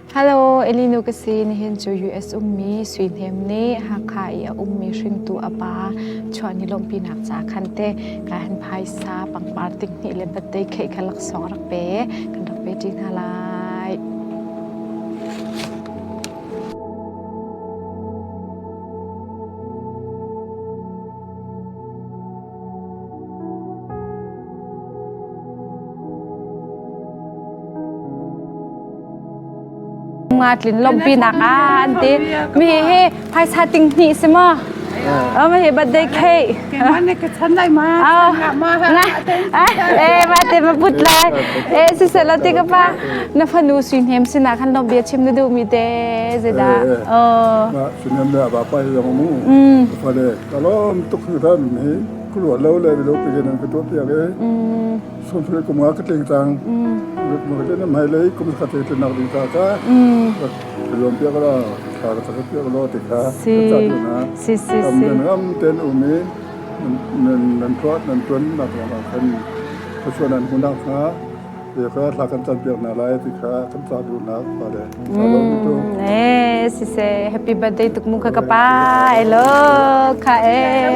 Hello, Elinu ka si. Nihin cu US ummi Sui Hnem nih Hakha i a ummi hringtu a pa chuahni lawmhpinak ca khan te ka han phaisa pangpar tinghnih le birthday cake kha laksawng rak pe kan rak pe ṭi hna lai. Nga tlin lawmhpi nak ah an ti. Mi hi phaisa ting hnih si maw? Oh, mi hi birthday cake. Keimah ka chan lai ma. Ma eh ma te ma put lai. Eh si se lo ti ka pa. Na fanu sui hnem sinah khan lawm bia chim na duh mi te zedah. Oh. Ma sunem le ba pa yong mu. Fa le kalom tuk ran hi ku lo le lo pe nan ka to piak e. Sumfre kum nga ka tling cang. Ma ka tling mai lei kum khat te nak ding ta ka. Lom piak la thla ka ka piak lo te kha. Si si si si. Nan ngam ten umi nan nan tuat nan tuan nak la khan ka chuan nan hunak kha te kha thla kan chan piak na lai ti kha kan cha du nak pa le. Eh si se happy birthday tuk mu ka ka pa. Hello kha eh.